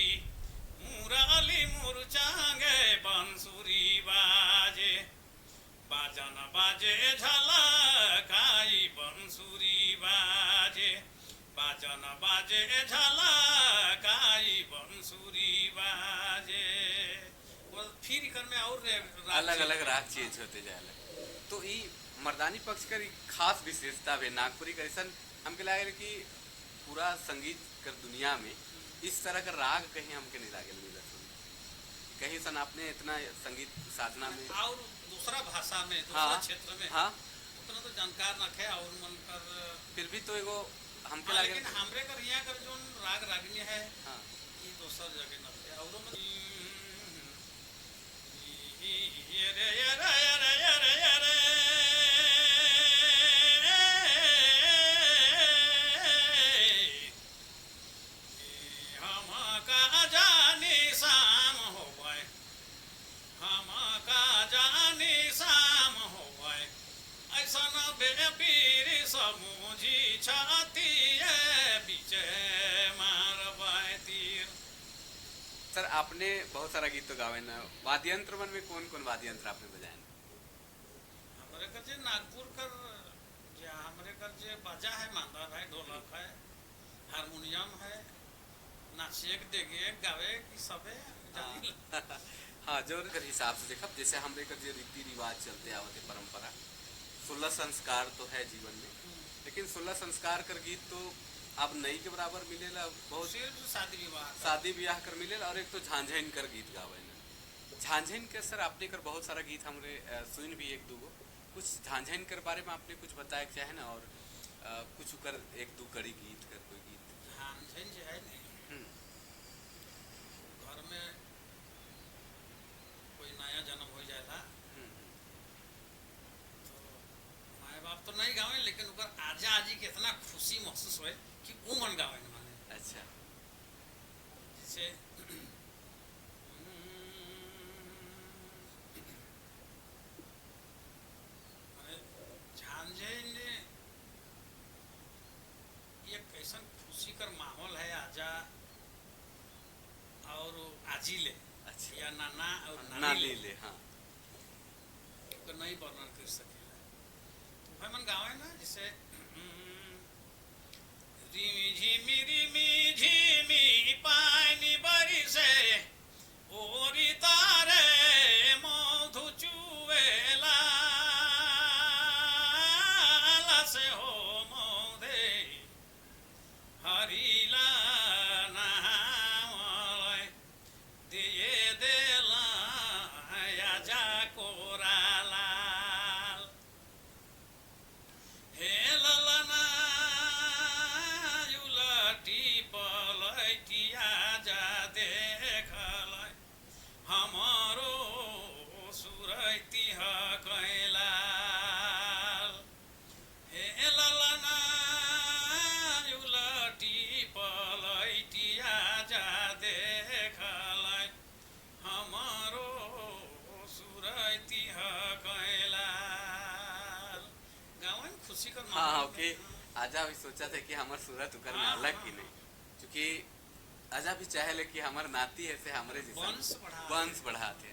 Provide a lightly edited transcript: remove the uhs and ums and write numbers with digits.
बांसुरी, मुरली मुरचांगे बांसुरी बाजे, बाजन बाजे झलकाई बांसुरी बाजे, बाजन बाजे झलकाई बांसुरी बाजे। वो फिर एकर में और राग अलग चेंज अलग राग चेंज होते जाला। तो ई मर्दानी पक्ष कर ई खास विशेषता बे नागपुरी कर। ऐसन हमके लागेल कि पूरा संगीत कर दुनिया में इस तरह का राग कहीं हमके नहीं लागेल मिलत होई कहीं सन। आपने इतना संगीत साधना में और दूसरा भाषा में, दूसरा क्षेत्र में उतना तो जानकार न थे और मन कर। फिर भी तो एगो हमके हाँ, लागेल। लेकिन हमरे कर यहाँ कर जोन राग रागनी है, ये दोसर जगह न थे और मन ये रे ये रे ये रे ये रे ये रे, हम का जानी शाम होवे, हम का जानी शाम होवे, ऐसन बेपीर समुझी छाती बीचे मारबै तीर। सर, आपने बहुत सारा गीत तो गावे ना, वाद्य यंत्र मन में कौन कौन वाद्य यंत्र आपने बजाए ना? हमरे कर जे नागपुर कर जे हमरे कर जे बाजा है, मांदर है, ढोलक है, हारमोनियम है, नाचे के देगे गावे की सबे जानी। हाँ, जो कर हिसाब से देखब, जैसे हमरे कर जो रीति रिवाज चलते आवत है, परंपरा, 16 संस्कार तो है जीवन में, लेकिन 16 संस्कार कर गीत तो अब नहीं के बराबर मिलेला बहुत। सिर्फ शादी विवाह का। शादी ब्याह कर मिलेला और एक तो झांझैन कर गीत गावे ना। झांझैन के सर, आपने कर बहुत सारा गीत हमरे सुन भी एक दूगो। कुछ झांझैन कर बारे में आपने कुछ बताया के चाहे ना और कुछ कर एक दो कड़ी गीत कर कोई गीत। झांझन जो है नहीं, घर में कोई नया जन्म हो जाएला तो माए बाप तो नहीं गावे, लेकिन ओकर आजा आजी के इतना खुशी महसूस होए कि ऊ मन गावे माने। जैसे माने झांझे एक ऐसा खुशी कर माहौल है आजा और आजी ले या नाना और नानी नानी ले ले, हाँ। को नहीं वर्णन कर सकेला। तो भाई मन गावे ना, जैसे रिमी झिमी रिमी झिमी पानी बरिसे, ओरी तारे मधु चुवेला से हो मौधे हरिला नामलाई दिए देला आजा कोरालाल, हे ललना उलटी पलटिया जा देखलै हमरो सुरती कैलाल, हे ललना उलटी पलटिया जा देखलै हमरो सुरती कैलाल। गाँव में खुशी कर हाँ, ओके। आजा भी सोचा था कि हमार सूरत उकर में अलग की नहीं, क्योंकि आजा भी चाहे ले कि हमार नाती है से हमरे जैसा वंश बढ़ा। वंश बढ़ाते।